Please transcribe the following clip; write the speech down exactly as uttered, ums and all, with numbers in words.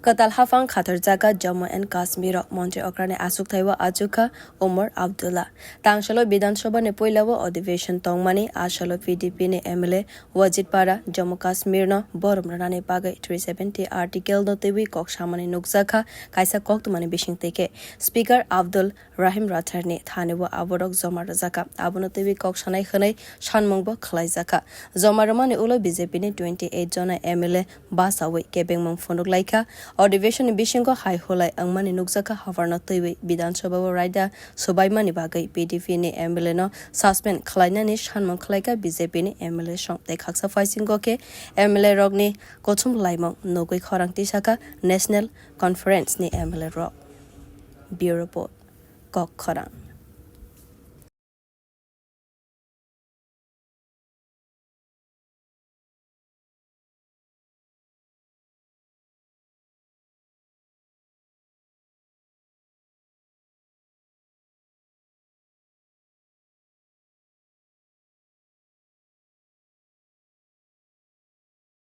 Kwtal haphang khatarjaka Jammu and Kashmiro montri okrani achukthaibo achukha Umar Abdullah. Tangsalo Bidhan Sabhani puilao adhiveshon tongmani asalo P D P ni M L A Wajid Para Jammu Kashmir no borom rwnani bagwi three seventy article no twiwi kok samani nukjakha kaisa koktwmani bisingtwi khe Speaker Abdul Rahim Rathar ni thani o aborok joma rwjakha. Abono twiwi kok sanai hwnwi sanmung bo khwlaijakha. Joma rwmani ulo B J P ni twenty eight jona M L A basawi kebengmung phunuklaikha. Adhiveshon ni bisingo hai hulai wngmani nukjakha habarno twiwi Bidhan Sabha o raida subaimani bagwi P D P ni M L A no suspend khwlainani sanmung khwlaikha B J P ni M L A song tei khaksa phaisingo khe M L A rokni kochum laimung nugwi khorang tisakha National Conference ni M L A rok. Bureau Report, Kok Khorang.